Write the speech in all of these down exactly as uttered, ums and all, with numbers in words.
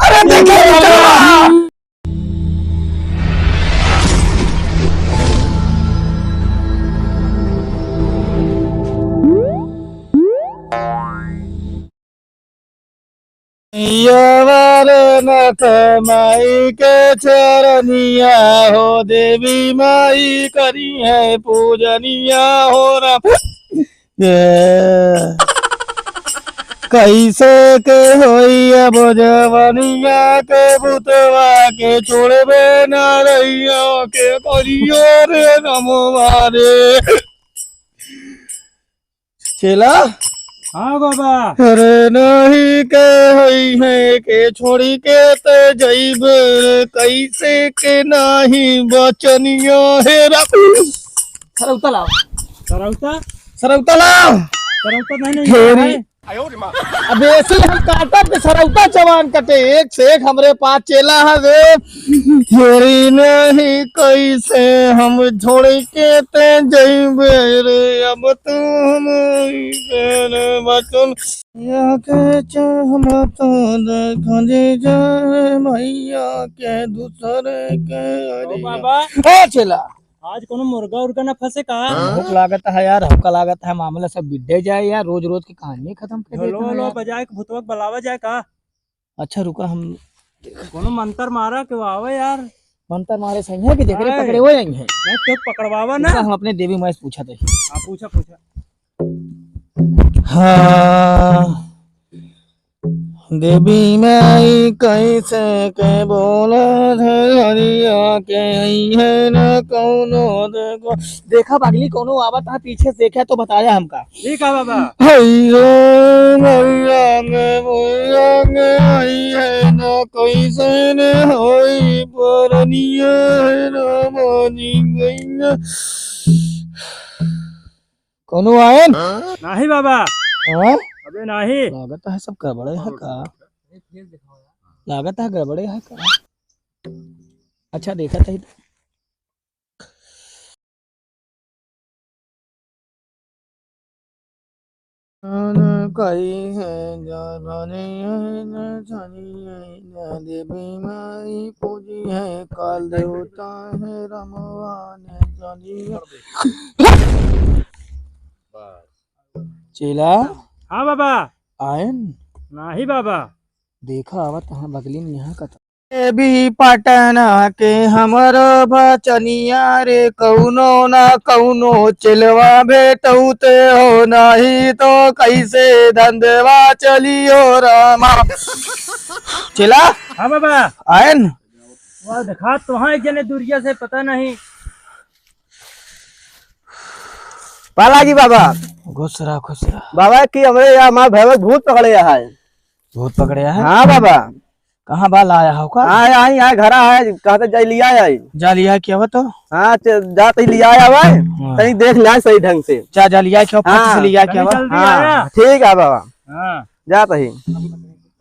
अरे देखिए, यावर नाथ माई के चरनिया हो, देवी माई करी है पूजनिया हो राम। ये कैसे के होई अब जवनिया के भूतवा के छोड़बे ना रहिया के करियो रे नमवा रे। चेला? हाँ बाबा। अरे नहीं के होई है के छोड़ी के ते जइब, कैसे के नहीं बचनिया हे रा-, सरौता लाओ। सरौता? सरौता लाओ। सरौता नहीं, नहीं हेरी। है। अब ऐसे हम काटब के सरौता चबान कटे, एक से एक हमरे पास चेला हवे। हेरी नहीं कैसे हम छोड़ के ते जइबे रे, अब तू हम बचन। यहाँ के चाहम तो देखा जे जाए भैया के दूसरे के ओ अरे बाबा। ए चेला। आज कोनो मुर्गा उर्गा ना फंसे का? भूख लागत है यार, हमका लागत है मामला सब बिड्डे जाए यार, रोज रोज के कहानी खत्म कर ढोलो देता है वोलो यार। बजाए के भूतवा के बुलावा जाए का? अच्छा रुका हम कोनो मंत्र मारा के आवे यार। मंत्र मारे सही है कि जेकरे हाय। पकड़े वो यही है। नहीं तो पकड़वावा ना। रुका हम अपने देवी माई से पूछा थे। हाँ, पूछा, पूछा। हाँ। देवी माई कैसे के बोला धरिया के आई है ना कौनो देखो। देखा पगली, कौनो आवत है पीछे से, देखा तो बताया हमका। ठीक है बाबा। हैया मैया के बोला के आई है ना कैसे ने होई परनिया है ना मानी गैया। कौनो आयन? नाही बाबा। हाँ? अबे नाही। लागत है सब गड़बड़े है का? लागत है गड़बड़े है का? अच्छा देखा था। कही है जानी है न जानी है न देवी माई पूजी है काल देवता है रमवा ने जानी है। चेला। हाँ बाबा। आयन? नाही बाबा। देखा आवत हाँ बगलिन यहाँ का था। देवी पटना के हमरो बचनिया रे, कौनो ना कौनो चेलवा भेटौते हो, नाही तो कैसे धंधवा चली हो रामा। चेला? हाँ बाबा। आयन? वाह, देखा तो हाँ एक जने दूरिया से पता नहीं। पालागी बाबा। खुश रहा, खुश रहा। बाबा की हमरे यहाँ माँ भैरव भूत पकड़े यहाँ है। भूत पकड़े है? हाँ बाबा। कहाँ बा लाया हो का? हाँ, आई, आई, घरा है, कहते जाई लिया आई। जा लिया क्या हो तो? हाँ, च-, जा तई लिया आवा, हाँ। तनी देख लिया सही ढंग से। जा, जा लिया क्या हो, फट से हाँ, लिया क्या हो? जल्दी हाँ, आया। ठीक है बाबा। हाँ। जा तई।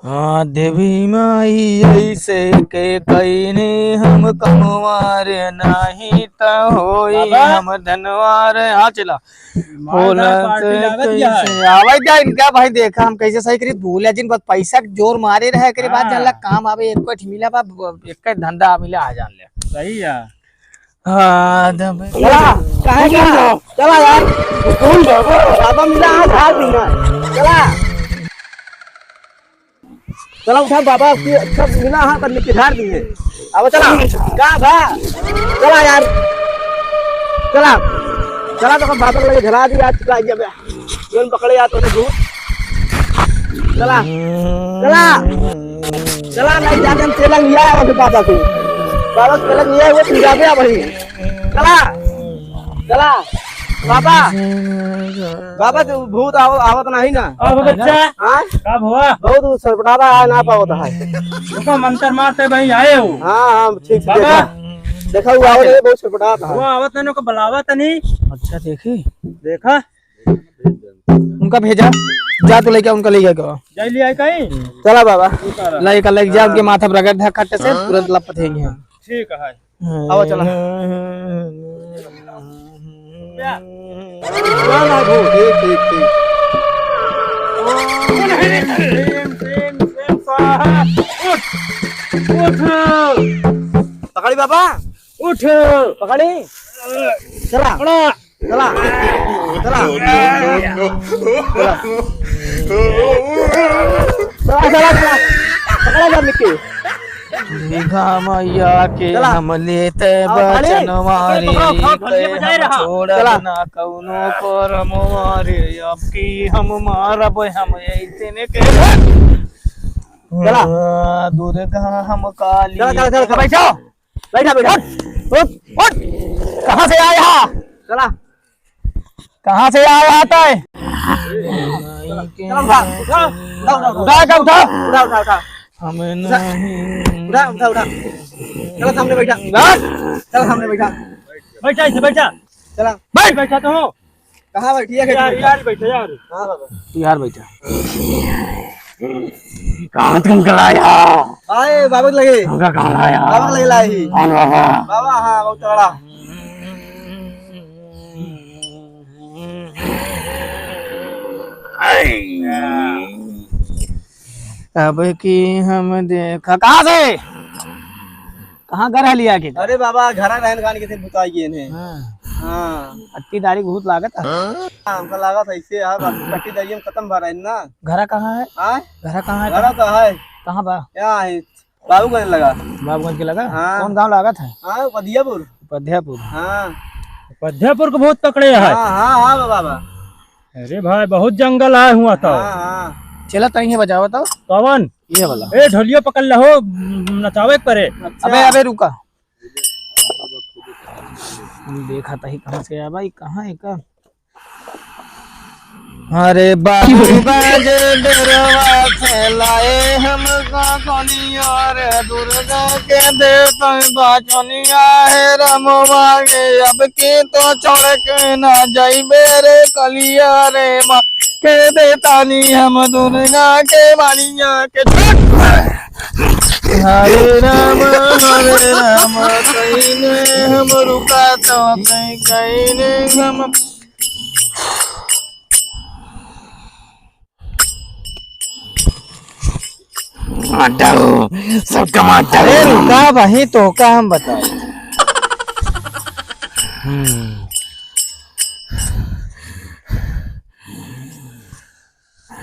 हाँ, देवी माई ऐसे के कईने हम कमवार नहीं त होई बाबा। हम धनवार। हाँ, चला। मार बोला पार्टी से लागत क्या है? कैसे आवे जा इनका भाई, देखा हम कैसे सही करी, भूला जिन बस पैसा के जोर मारे रहे, एकरे बाद हाँ। जानला काम आवे, एक कोई मिला बा, एक कोई धंधा मिला आ जान ले। सही है। हाँ, दम चला, काहे का? चला यार। कौन बाबा? बाबा मिला हाथ हाथ मिला। चला। चला उठा बाबा, की अच्छा मिला हाथ पर लेके झाड़ दिए। अब चला, का भा? चला यार, चला, चला तो बाबा के लगे झला दिया, आज चला जब जोन पकड़े यार तोने भूत। चला, चला, चला नहीं जाके हम तेलंग लिया है बाबा को, बाबा को तेलंग लिया है वो तुम जाबे भाई। चला, चला। बाबा, बाबा, तू भूत आव-, आवत नाही ना? अब बच्चा, हाँ? का भवा? बहुत उ सरपटाता है, ना पावत है। ओका मंत्र मारते भाई आए हो। हाँ, हाँ, ठीक से बाबा। देखा। देखा, वो आवत है, बहुत सरपटाता है। वो आवत नहीं, ओका बुलावा तनी। अच्छा, देखी। देखा। उनका भेजा, जा तो लेके उनका ले गया क्या? जा लिया है कहीं? चला बाबा। ला, एक लेके जा, उनके माथा पर रगड़ दे, खट्टे से, तुरंत लपट है। ठीक है। आवा, चला। ना, ना, भूत। ठीक, ठीक, ठीक। प्रेम, प्रेम, प्रेम स्वाहा। उठ, उठ। पकड़ी बाबा। उठ। पकड़ी। चला। पकड़ा। चला। चला। चला, चला, चला। पकड़ा जा मिक्की। दुर्गा मैया के चला। हम लेते आओ, खाली। बचन मारे, पकड़ो, पकड़ो, पकड़ो, के बजाए हम रहा। छोड़ब चला। ना कौनो करम मारे, अब की हम मारब हम ऐसे ने के। चला। दुर्गा हम काली। चला, चला, चला, चला। बैठो। बैठा, बैठा। उठ, उठ, उठ। कहाँ से आया? चला। कहाँ से आया आता है? चला, उठा, उठा, उठा, उठा, उठा। उठा, उठा, उठा। उठा, उठा, उठा। हमें उठा। नहीं। उठा, उठा, उठा। चला, सामने बैठा। चला, सामने बैठा। बैठा, इसे बैठा। चला। बैठ। बैठा तो हो। कहाँ बैठी है? यार, यार, बैठा यार। हाँ, बाबा। तू यार बैठा। कहाँ तुम कल आया? आए, बाबा के लगे। तुमका कहाँ लाया? बाबा के लगे लाई। कौन बाबा? बाबा, हाँ, बहुत तगड़ा। आई। अब की हम देखा, कहाँ से? कहाँ घर है लिया के? अरे बाबा, घरा रहन खान के थे भुताई गए ने। हाँ। हाँ। पट्टीदारी बहुत लागत है। हाँ, हमका लागत है ऐसे है, बस पट्टीदारी हम खत्म भा रहे ना। घरा कहाँ है? हाँ? घरा कहाँ है? घरा तो है। कहाँ बा? यहाँ है, बाबूगंज लगा। बाबूगंज के लगा? हाँ। कौन गाँव लागत है? हाँ, पधियापुर। पधियापुर। हाँ। पधियापुर को बहुत पकड़े है। हाँ, हाँ, हाँ, बाबा। अरे भाई, बहुत जंगल आए हुआ था। हाँ, हाँ। चला, तनी है बजावा तो। कवन? ये वाला। ए, ढोलियो पकड़ ले हो, नचावे के परे। अच्छा। अबे, अबे, रुका। हम देखा तही कहाँ से आया भाई, कहाँ है का? अरे बाबू बाजे डरवा से लाए हमका कनिया रे दुर्गा के देवता बाचनिया है रमवा गे। अब की तो छोड़ के ना जाइबे रे कलिया रे माँ के देतानी हम दुर्गा के मानिया के। हरे राम हरे राम कहीं ने हम रुका तो कहीं कहीं ने हम मार डालो, सबका मार डालो। अरे रुका भाई, तो का हम बताए। हम्म।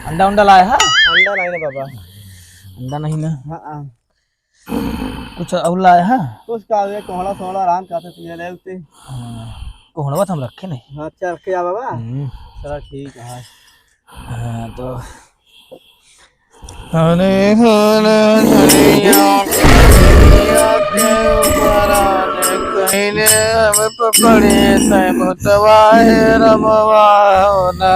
अंडा उंडा लाया है? अंडा नहीं ना बाबा। अंडा नहीं ना? हाँ, हाँ। कुछ और लाया है? कुछ का, ये कोहड़ा सोहड़ा आराम का से ले ले उते। हाँ, कोहड़वा तो हम रखे नहीं। हाँ, अच्छा, रखे आ बाबा। हम्म। चला ठीक है। हाँ, तो अरे होले धनिया के ऊपर आने कइले हम पकड़े तै भूतवा हे रमवा हो ना।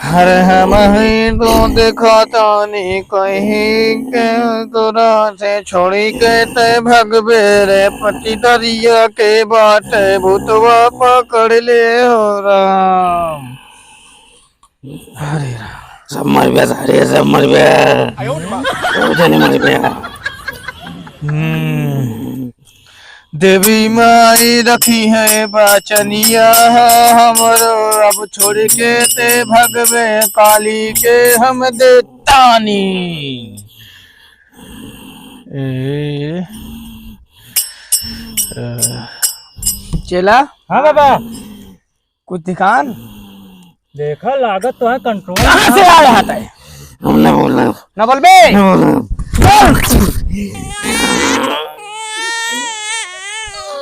हर हम ही तो देखा तानी कहीं के तोरा से छोड़ी के तै भगबे रे पट्टीदारिया के बाटे भूतवा पकड़ ले हो राम। अरे राम। सब मरबे सारे, सब मरबे। सब जने मरबे। हम्म। देवी माई रखी है बाचनिया हमरो, अब छोड़ के ते भगवे काली के हम देतानी। ए, ए। चेला? हाँ बाबा। कुछ दिखान? देखा, लागत तो है control। कहाँ से आया है तै? हम ना बोल रहे। ना बोलबे? ना बोल रहे। बोल।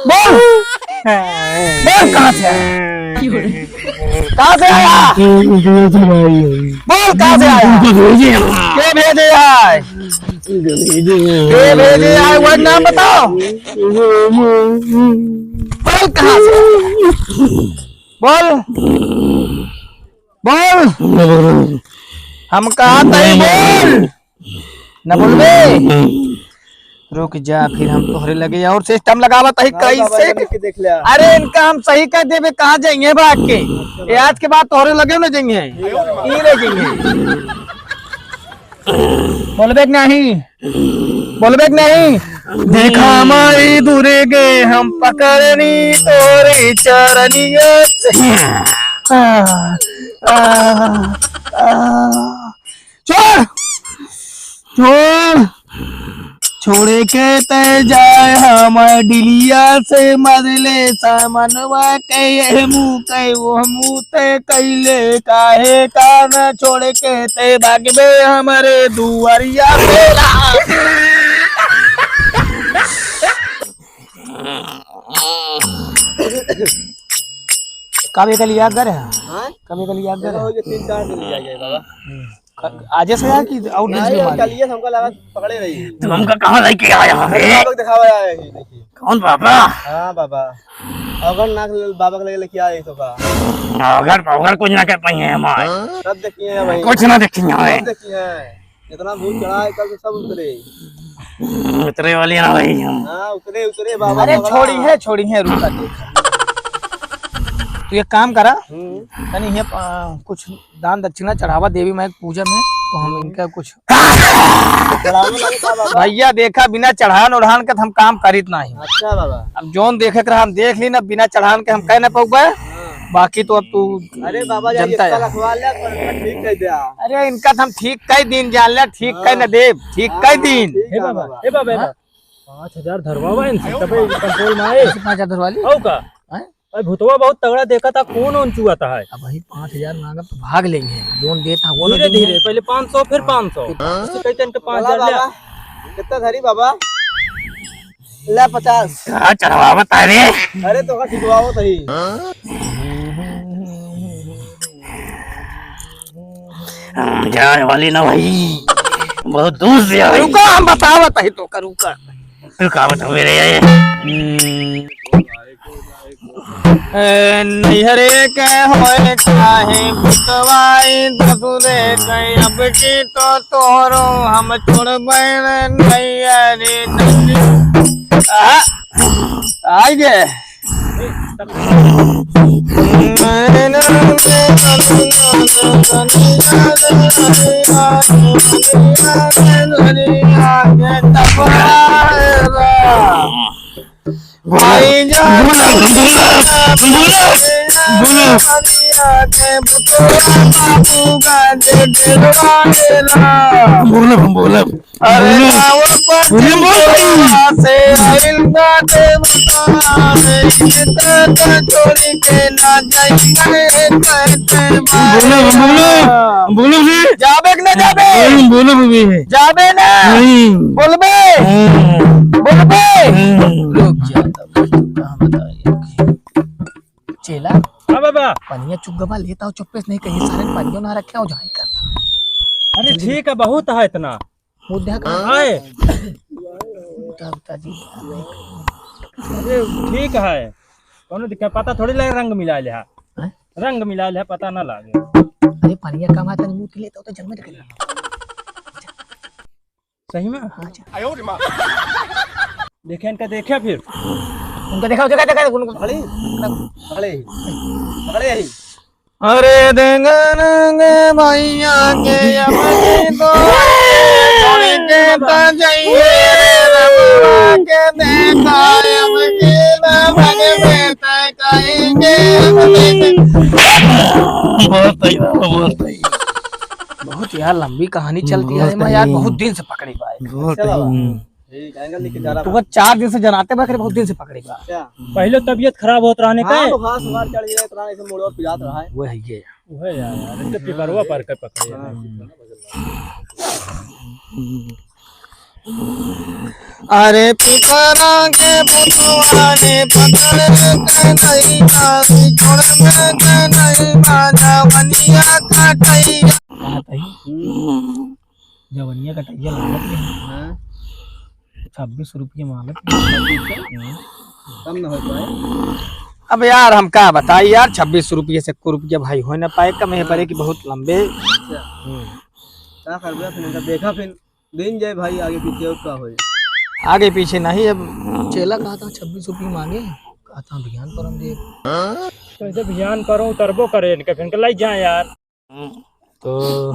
बोल। बोल, कहाँ से आया? कहाँ से आया? बोल, कहाँ से आया? के भेजे है? के भेजे है? वो नाम बताओ। बोल, कहाँ से आया? बोल। बोल। हम कहा तई बोल। न बोलबे। रुक जा, फिर हम तोहरे लगे और system लगावत हई। हाँ, बाबा, कैसे? इधर के देख ले। अरे, इनका हम सही कर देबे, कहाँ जाइए भाग के? ये आज के बाद तोहरे लगे न जाइए। ई ले जाइए। बोलबे कि नहीं? बोलबे कि नहीं? देखा माई दुर्गे हम पकड़नी तोरे चरनिया से। हाँ। आ, आ, छोड़, छोड़, छोड़े के तय जाए हम डिलिया से मरले सामनवा के ये मुँह के वो मुँह ते कैले काहे का न छोड़ के ते भागबे हमरे दुआरिया पे रा। कब एक लिया घर है? हाँ? कब एक लिया घर है? हो गया, तीन चार दिन लिया गया बाबा। हम्म। क-, आज से है कि और दिन नहीं, से यार, मारे? कल ये हमको लगा पकड़े रही। तू हमका कहाँ लेके आया है? अरे, बाबा को दिखावा आया है, देखिए। कौन बाबा? हाँ बाबा, अगर ना बाबा के लगे लेके आए तो का? अगर, अगर कुछ ना कर पाई है हमारे। सब देखिए हैं भाई। कुछ ना देखिए हैं। सब देखिए हैं। जितना भूत चढ़ा है, कल तो सब उतरे। हम्म, उतरे वाली ना भाई हम। हाँ, उतरे, उतरे बाबा, अरे, पकड़ा। छोड़ी है, छोड़ी है, रुका दे। तू एक काम करा, हम्म। तनी ये, आ, कुछ दान दक्षिणा चढ़ावा देवी माई के पूजा में, तो हम इनका कुछ चढ़ावे लगे का बाबा? भैया देखा, बिना चढ़ान ओढ़ान के तो हम काम करित नाही। अच्छा बाबा। अब जौन देखे के रहा हम देख ली ना, बिना चढ़ान के हम कह ना पउबे। हाँ। बाकी तो अब तू अरे बाबा, जा जनता इसका है। रखवा ले, पर इसका ठीक कर दे। अरे इनका तो हम ठीक कई दिन जान ले, ठीक हाँ। कई न देब, ठीक हाँ, कई दिन। ठीक हे है बाबा, बाबा। हे बाबा, हे हाँ? बाबा। पाँच हजार धरवावा इनसे, तबे ये कंट्रोल में आए। ऐसे पाँच हजार धरवा ली? हौ का? हैं? अरे भूतवा बहुत तगड़ा देखा था, कौन ओन चुआ था है? अब वही पाँच हजार मांगब तो भाग लेंगे, जोन देता वो ना धीरे देंगे। धीरे, पहले पाँच सौ, फिर हाँ। पाँच सौ। फिर पाँच सौ। उससे कई तन के पाँच हजार बोला ले। बाबा, कितना धरी बाबा? ले पचास। का चढ़वावत है रे? अरे तो का ठिकवावत है। हम जाए वाली ना भाई, बहुत दूर से आए। रुका, हम बतावत है तो का, रुका। रुका, बताओ मेरे। ए, नैहरे के होए चाहे पुतवाई ससुरे के, अब की तो तोरो हम छोड़बे न नैहरे नैहरे। आ, आई गे। भाई जान बोला, बोला, बोला, बोला। बोला, बोला। अरे बोला। गाँव पर बोला, बोला। से आइल बाटे बतावे, इनका तो छोड़ी के ना जाइए, कहते बोला, बोला। बोला रे। जाबे कि ना जाबे? बोला, बोला, बोला। जाबे ना? नहीं। बोलबे? हाँ। बोलबे? हाँ। रुक जा तब, तू कहाँ बताइए? चेला। हाँ बाबा। पनिया चुग्गवा लेता हो, चुप्पे से नहीं कहीं सारे पनियो ना रखे हो जाए करता। अरे ठीक है, बहुत है इतना। मुद्दा का? आए। बता, बता जी। अरे ठीक है, कौनो दिक्कत, पता थोड़ी लगे रंग मिला ले है। हैं? रंग मिला ले है, पता ना लागे। अरे पनिया कम आता नहीं, मुँह लेता हो तो जंगल के। सही में? हाँ, जा। देखे इनका, देखे फिर। उनका देखा, देखा, देखा, उनको पकड़ी? पकड़े ही। पकड़े ही। अरे देंगन गे भैया के अब की तो छोड़ के तो जाइए रे रमवा के देखा अब की ना भगवे त कहेंगे अब की। बहुत सही बाबा, बहुत सही। बहुत यार लंबी कहानी चलती है, बहुत मैं यार सही। बहुत दिन से पकड़ी बा। बहुत अच्छा बाबा। सही। हम्म। ठीक है, एंगल लेके जा रहा तो बा। वो चार दिन से जनाते बा, करे बहुत दिन से पकड़ी बा। अच्छा। पहले तबियत खराब होत रहने हाँ, का। बुखार सुखार चढ़ गया, इतना ऐसे मुड़वा पिरात रहा है। वो है ये। वो है यार, यार, इनके पिपरवा पर के पकड़े हैं। हाँ। अरे पिपरा के बुतवा ने पकड़ के नहीं जाती, छोड़ में के नहीं बाजा, बनिया काटैया। कहाँ तई? हम्म। जवनिया कटैया लागत रही। हाँ। छब्बीस रुपये मांगत रही। छब्बीस सौ? हम्म। कम न हो पाए। अब यार हम का बताई यार, छब्बीस रुपये से एको रुपया भाई हो न पाए, कम है परे कि बहुत लंबे। अच्छा। हम्म। का करबे फिर, इनका देखा फिर, दिन जाए भाई आगे पीछे और का होए। आगे पीछे नहीं अब। चेला कहा था छब्बीस रुपये मांगे, कहा था बिहान पर हम दे। कैसे बिहान पर उतरबो करे इनके, फिर इनके लाई जाए यार। तो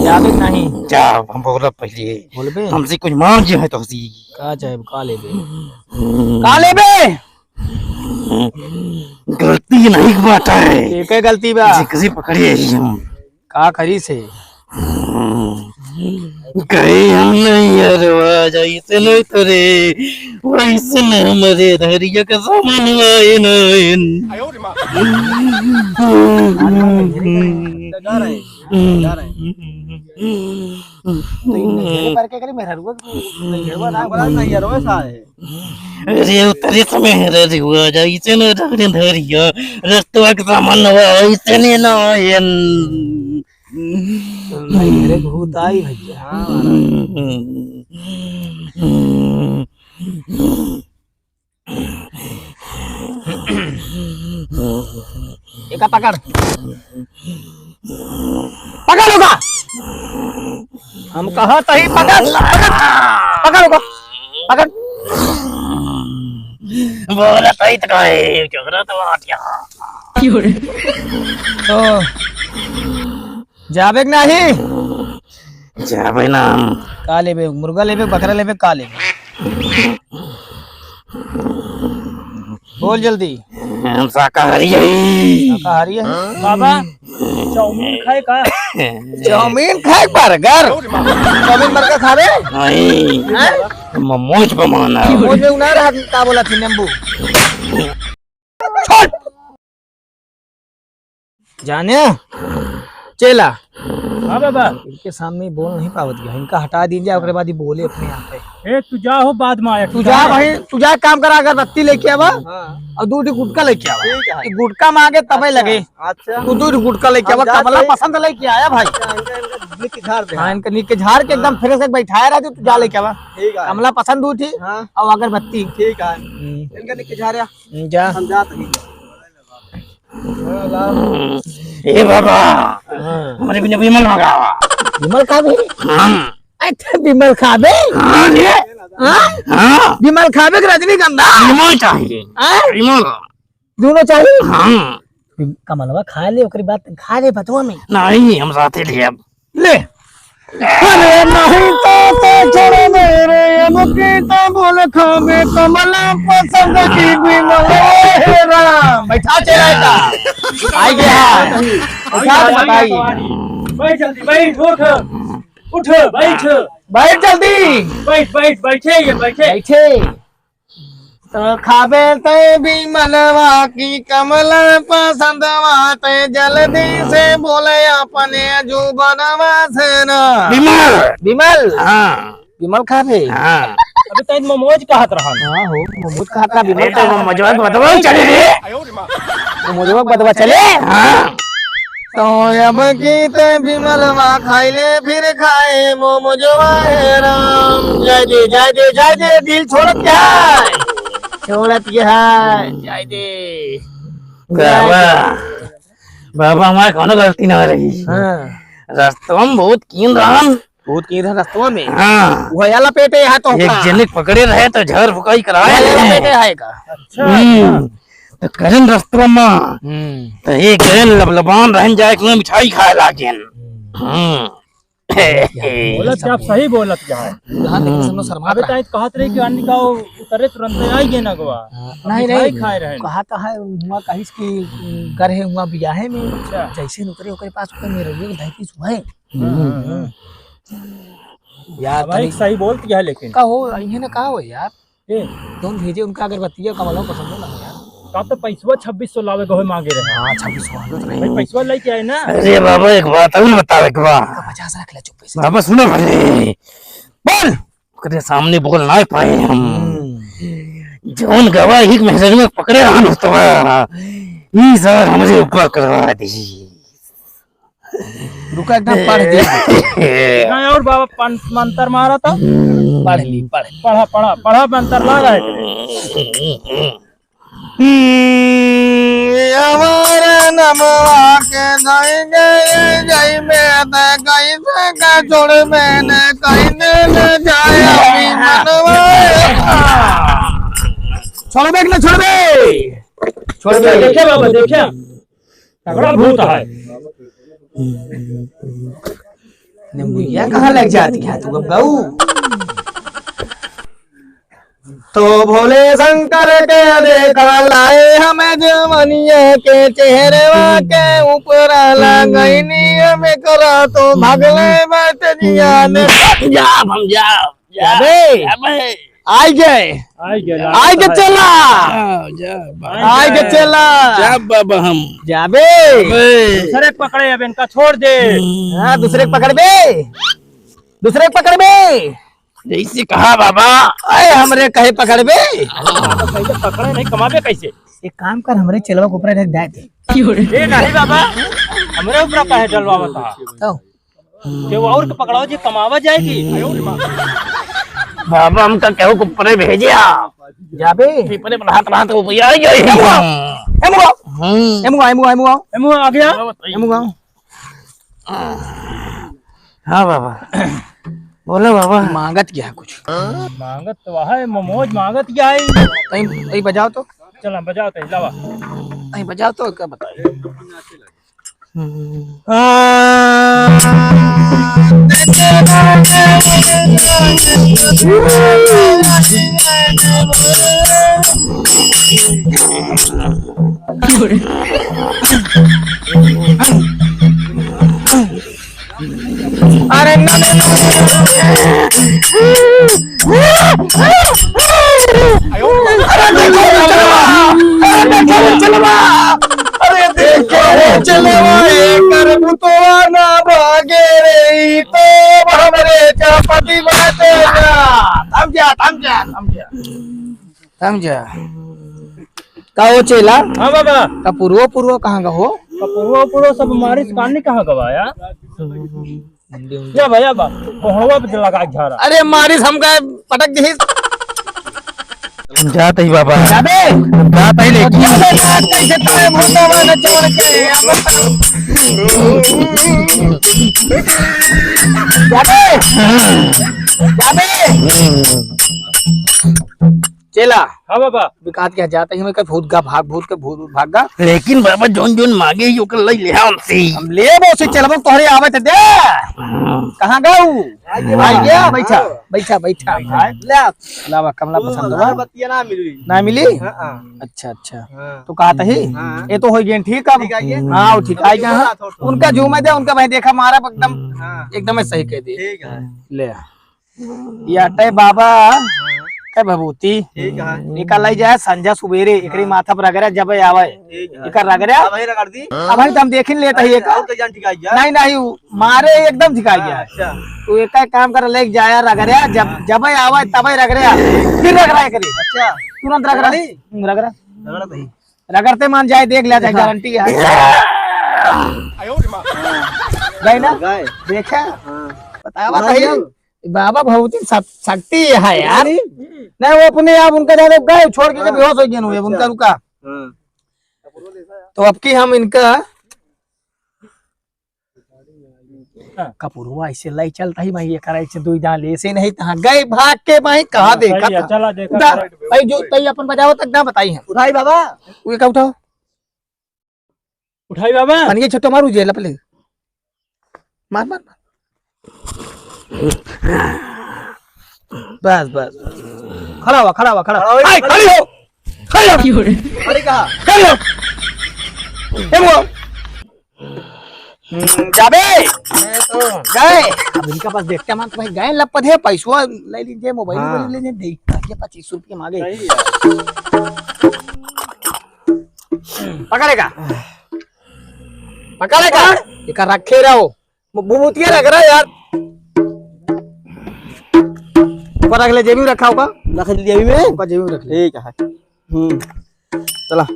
जाबे नहीं। जा, हम बोलब पहले। बोलबे? हमसे कुछ मांग जो है तो हंसी। का चाहे, का लेबे? का लेबे? गलती नहीं बाटा है। एके गलती बा। जेकरे पकड़े ही हम। का करी से? कहीं हम नहीं हरवा जाई से नहीं तो रे, वैसे न हमरे धरिया का सामान वाए नहीं। जा रहे हैं, जा रहे हैं। तो इन नैहरे पर के करी मेहररुआ की, नैहरवा ना बड़ा नैहरवा सा है। अरे उतरे समय मेहररुआ जाई से न धरिया, रस्तवा के सामान वाए से नहीं ना। नैहरे के भूत आई भैया। हाँ, महाराज। एका पकड़। पकड़ ओका। हम कहा तही पकड़, पकड़, पकड़ ओका। पकड़। बोला तही तो कहे, चोरा तो आ गया। ओ। जाबे के नाही? जाबे ना हम। का लेबे? मुर्गा लेबे, बकरा लेबे, का लेबे? बोल जल्दी। हम शाकाहारी हई। शाकाहारी है? बाबा, चाउमीन खाए का? चाउमीन खाए, बर्गर? चाउमीन बर्गर खाबे? नहीं। हैं? मोमोज पे मन है। मोमोज में उना रहा, का बोला थी, नींबू? छोड़। जाने, चेला। हाँ बाबा। इनके सामने बोल नहीं पावत गया, इनका हटा दीजिए, ओकरे बाद ही बोले अपने आप पे। ए, तू जा हो, बाद में आया। तू जा भाई, तू जा, काम करा, अगरबत्ती लेके आवा। हाँ। और दो ठी गुटखा लेके आवा। ठीक है। ये गुटखा मांगे तबे अच्छा, लगे। अच्छा। तू दो ठी गुटखा लेके हम आवा, जात कमला हई। पसंद लेके आया भाई। अच्छा, इनका, इनका निक झाड़ दे। हाँ, इनका निक झाड़ के एकदम हाँ। फ्रेश एक बैठाए रह, तू जा लेके आवा। ठीक है। कमला पसंद दो ठी हाँ। और अगरबत्ती। ठीक है। हम्म। इनका निक झाड़ या। हम्म, जा। हम जात हई। ए बाबा, हाँ। हमरे बिना विमल मंगावा। विमल खाबे? हाँ। अच्छा, विमल खाबे? हाँ रे। हाँ? हाँ। विमल खाबे कि रजनीगंधा? विमल चाहिए। हाँ? विमल। दोनों चाहिए? हाँ। कमलवा खा ले, ओकरी बात खा ले बतवा में। नहीं, हम साथे लेब। ले। अरे नहीं तो, तो छोड़ मेरे, अमुकी तो बोल खाबे, कमला पसंद की विमल, हे राम। बैठा चेला का। आई गया। बैठा बताई। बैठ जल्दी, बैठ, उठ। उठ, बैठ। बैठ जल्दी। बैठ, बैठ, बैठे, ये बैठे। बैठे। तो खाबे ते विमलवा की कमला पसंदवा, ते जल्दी से बोले अपने जुबनवा से ना। विमल। विमल। हाँ। विमल खाबे? हाँ। अबे तैं मोमोज कहत रहन। हाँ हो, मोमोज कहत रहा, विमल अरे तो खाबे। मोमोजवा के बतवा चले रे। मोमोजवा के बतवा चले? हाँ। तो अब की ते विमलवा खाइले फिर खाए मोमोजवा हे राम। जाए दे, जाए दे, जाए दे, दिल छोड़त क्या है? छोड़त क्या है? जाए दे। बाबा, बाबा, हमार कौनो गलती ना रही। हाँ। रस्तवा में बहुत कीन रहन। बहुत कीन रहन रस्तवा में? हाँ। वह आला पेटे है तो एक का? जनिक पकड़े रहे तो झर फुकाई कराए। वह आला पेटे है का? अच्छा। हम्म। तो करेन रस्तवा में। हम्म। तो एक गए लबलबान रहन जाए, एक मिठाई खाए लागेन। हम्म। हम्म। बोलत क्या, आप सही बोलत क्या है? यहाँ देखो, सुनो, शर्मा अबे रहा। ताई कहत रही कि अन्य का उतरे तुरंत आई गए ना गोवा। हाँ, नहीं, मिठाई नहीं, खाए रहे। कहा तो है, हुआ कहिस कि, उम, कर है हुआ बियाहे में। अच्छा। जैसे उतरे ओकरे पास ओकर मेरे लिए धरती सुहाए। हम्म, हम्म, हम्म। यार, अब भाई तनी सही बोलत क्या है लेकिन? का हो, इहे ना का हो यार? ए। जौन भेजे उनका अगरबत्तिया कमलवा पसंद ना हो यार। का तो पैसवा छब्बीस सौ लावे गए मांगे रहे। हाँ, छब्बीस सौ मांगे रहे। भाई पैसवा लेके आए ना। अरे बाबा, एक बात और बतावे के बा। पचास रख ले चुप्पे से। बाबा सुनो पहले। बोल। ओकरे सामने बोल ना पाए हम। हम्म। जौन गवाही के मेहररुआ पकड़े रहन होतवा, ई सर हमरे ऊपर करवा दी। रुका, एकदम पढ़ दे। ना और बाबा पन-, मंतर मारा था। पढ़ ली, पढ़ ली। पढ़ा, पढ़ा, पढ़ा मंतर ला रहा है। हमारे नमवा के धई गए जई में त कैसे का छोड़ मैंने कैसे न जाए अभी मनवा। छोड़बे कि ना छोड़बे? छोड़बे। देखे बाबा, देखे। तगड़ा भूत है। निम्बुइया कहाँ लग जाती है तू अब गऊ? तो भोले शंकर के देखा लाए हमें जवनिया के चेहरवा के ऊपर लगैनी हमें करा तो भगले बैठ जिया ने। जाब हम जाब, जाब। अबे। अबे। आई गए। आई गए, आई गए चेला। जा, जा, बाबा। आई गए चेला। जा बाबा हम। जाबे। अबे। दूसरे के पकड़े, अब इनका छोड़ दे। हाँ, दूसरे के पकड़बे। दूसरे के पकड़बे। जैसे कहा बाबा। अरे हमरे कहे पकड़बे। कैसे पकड़े नहीं, कमाबे कैसे? एक काम कर, हमरे चेलवा के ऊपर ढक जाए थे। ए नहीं बाबा, हमरे ऊपर काहे डलवावत हा? तो? केहू और के पकड़ाओ जी, कमावा जाए की। बाबा हमका केहू के ऊपरे भेजे आ। जाबे? पीपरे पर हाथ, हाथ ऊपर आ जाए। ए मुआ, ए मुआ, हम्म। ए मुआ, ए मुआ, ए मुआ। ए मुआ, आ गया? ए मुआ। हाँ बाबा, बोलो बाबा। मांगत क्या है कुछ? मांगत तो है, मोमोज मांगत क्या है? तई, तई बजाओ तो। चला, बजाओ तई, लावा। तई बजाओ तो, क्या बताए? हम्म। अरे ना, ना, ना। अरे देखो रे चलवा, अरे देखो रे चलवा, अरे देखो रे चलवा, एकर बुतवा ना भागे रे, ई तो हमरे चौपटी बाटे ना। थम जा, थम जा, थम जा। समझा? का हो चेला? हाँ बाबा। कपुरवा पुरवा कहाँ का हो? कपुरवा पुरवा सब मारिस कानी कहाँ का बा यार? या भैया बा, कोहड़वा पे लगा के झारा। अरे मारिस हमका पटक दिहिस। हम जात ही बाबा। जाबे? हम जात ही लेकिन। जाबे ना, कैसे तोरे भूतवा न छोड़ के। जाबे? जाबे? चेला। हाँ बाबा। बिकात के जात ही, हमें कहे भूत गा भाग, भूत के भूत, भूत भाग गा। लेकिन बाबा जौन जौन मांगे ही ओकर लई ले हमसे। हम लेबो से चलबो तोहरे आवे त दे। हाँ। कहाँ गाऊ? आ गया। आ गया, बैठा, हाँ। बैठा, बैठा। बैठा। ले आ। लावा, कमला पसंद हुआ? बतिया ना मिली। ना मिली? हाँ, हाँ। अच्छा, अच्छा। हाँ। तो कहा तही? हाँ। ये तो हो गया ठीक अब। ठीक आ गया? हाँ, वो ठीक आ गया, हाँ। थोड़ा, थोड़ा। उनका झूमे दे, उनका भाई देखा मारा एकदम, हाँ। एकदम सही कह दे। ठीक है। ले आ। या तय बाबा, तय भभूति। ठीक है। एका लई जाए संझा सुबेरे, एकरी हाँ। माथा पर रगड़े जब आवे। ठीक है। एका रगड़े। अब ही रगड़ दी। अब ही तो हम देखिन लेत ही एक। और तो जान ठिकाई गया। नहीं, नहीं, उ मारे एकदम ठिकाई गया। अच्छा। तू एक काम कर, लेके जाया रगड़े, जब, जब आवे तब रगड़े, फिर रगड़ा करे। अच्छा। तुरंत रगड़ा। रगड़ी? हम्म, रगड़ा। रगड़ा दही। रगड़ते मान जाए, देख लिया जाए, हाँ। गारंटी है। गए ना? गए। देखा? हाँ। बतावा हाँ, सही। बाबा भभूति शक-, शक्ति है यार। अरे। नहीं, वो अपने आप उनका जाने गए, छोड़ के जब हाँ। बेहोश हो गए हुए, अच्छा। उनका रुका। हाँ। तो अब की हम इनका हाँ। कपुरवा ऐसे लाई चलता ही भाई, एकरा ऐसे दुई दाल ऐसे नहीं, तहाँ गए भाग के भाई, कहाँ हाँ, देखा सही है, था? चला देखा उठा, था। भाई जो तई अपन बजाओ तक ना बताई हम। उठाई बाबा। वो क्या उठाओ? उठाई बाबा। पानी के छट्टो मारू जे लपले। मार, मार, मार। बस, बस, बस। खड़ा हुआ, खड़ा हुआ, खड़ा। खड़ा हो, आए, खड़ी हो। खड़ी हो। खड़ी कहाँ? खड़ी हो। ए, वो। हम्म, जाबे। मैं तो गए। अब इनका पास देखते हैं, तो भाई गए लपत है, पैसवा ले लीजिए, मोबाइल हाँ। वोबाइल ले लीजिए, दे, ये पच्चीस रुपये मांगे। सही है। पकड़ेगा। पकड़ेगा। एका रखे रहो। भूतिया रगड़ा यार। ऊपर रख ले, जेबी में रखा होगा। रख ले जेबी में? ऊपर जेबी में रख ले। ठीक है। हम्म। चला।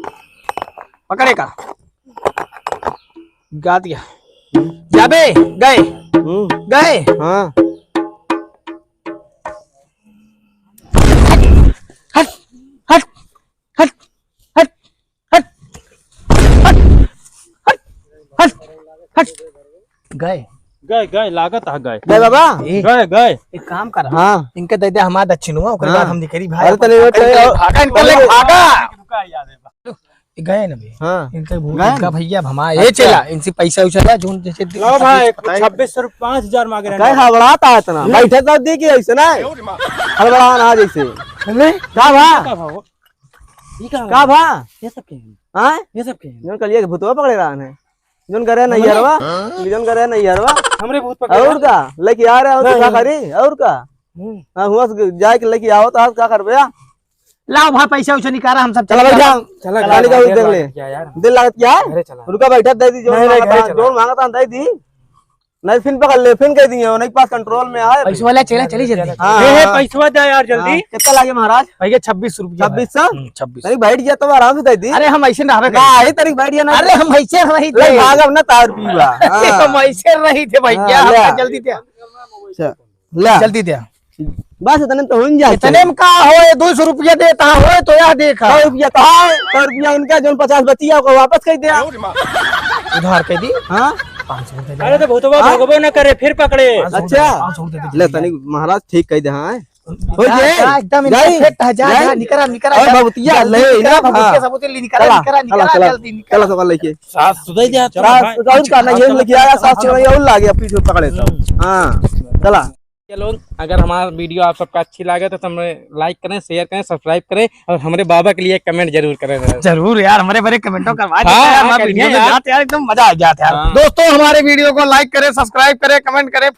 पकड़े का? गा दिया। हम्म। जाबे, गए। हम्म। गए। हाँ। हट, हट, हट, हट। हट, हट, हट, हट। गए। गए, गए, लागत है गए। गए बाबा? ए, गए, गए। एक काम कर। हाँ। इनके दे दे हमारा दक्षिणवा, ओकर हाँ। बाद हम निकली भाई। अरे तले वो इनके चले आओ। भागा, इनके ले भागा। ये गए ना बे। हाँ। इनके भूत गए इनका ना? भैया अब हमारे, ए अच्छा। चेला, इनसे पैसा उछा ले, जोन जैसे लो भाई, बताइए। छब्बीस सौ रुपये, पाँच हजार मांग रहे हैं। कहे हड़बड़ाता है इतना? बैठे तो दी कि ऐसे ना। हड़बड़ा ना जैसे। हमने का भा? का भा हो? ई का का भा? भा? ये सब के हैं? हाँ? ये सब के हैं? जौन कलिया के भूतवा पकड़े रहन है। जौन करे हमने? नैहरवा, जौन करे नैहरवा। हमरे भूत पकड़े और रहन? का? लेके आ रहे हो तो नहीं। का करी? और का? हम्म। हाँ, हुआ से जाए के लेके आओ तो आज का करबे? लाओ भाई, पैसा वैसा निकाला, हम सब चला चले बैठा। जाओ। चला चला गाड़ी का बैठा, देख ले। क्या यार? दिल लागत क्या है? अरे चला। रुका बैठा, दे दी, जौन नहीं, नहीं, मांगता, घरे चला। जौन मांगता, दे दी। नहीं, फिन पकड़ ले, फिन कह दिए, उनके पास कंट्रोल में है। पैसवा ले, चला, चली जल्दी। हाँ, ए, हाँ। पैसवा दे यार, जल्दी। हाँ, कितना लागे महाराज? भैया, छब्बीस रुपया है। छब्बीस सौ? हम्म, छब्बीस। तनिक बैठ गया तो आराम से दे दी। अरे, हम ऐसे ना हवे ना, कहीं। आई तनिक बैठ गया ना। अरे, हम ऐसे नहीं ले, थे। भागब ना तार पीवा। अरे, हाँ। हम ऐसे नहीं थे भैया, हाँ, ले। हमका जल्दी दे। अच्छा, ले। जल्दी दे। बस इतने में तो हो ही जाए। इतने में का हो, ये दो सौ रुपया देता हो, तो यह देखा। सौ रुपया तो है, सौ रुपया इनका, जौन पचास बची है, ओको वापस कर दे। उधार कर दी। हाँ? पाँच सौ रुपया दे। अरे तो भूतवा हाँ? भगबो न करे, फिर पकड़े। पाँच सौ अच्छा। पाँच सौ रुपया दे। ले तनी महाराज ठीक कह दे, हाँ। हो जा, जाए। जा, एकदम इनका जाए। फिट है, जा, जाए। जा, निकरा, निकरा, और जा। भभूतिया जल्दी ले, निकरा, ना? भभूतिया हाँ। सबूते ले, निकरा, चला, निकरा, चला, निकरा, चला। जल्दी निकरा। चला, सब लेके। सास सुधर जा, चला, सास भाई। उधर का नहीं, हम लेके आया, सास चला, ये और लागे, पीछे पकड़े तो। हम्म। हाँ, चला। ये लोग, अगर हमारा वीडियो आप सबका अच्छी लगे तो हमें लाइक करें, शेयर करें, सब्सक्राइब करें और हमारे बाबा के लिए कमेंट जरूर करें। जरूर यार, हमारे बड़े कमेंटों करवा देते हाँ, हैं यार, हाँ, हमारे करिए वीडियो में यार। जाते यार, एकदम मजा आ जाता है यार। हाँ। दोस्तों, हमारे वीडियो को लाइक करें, सब्सक्राइब करें, कमेंट करें।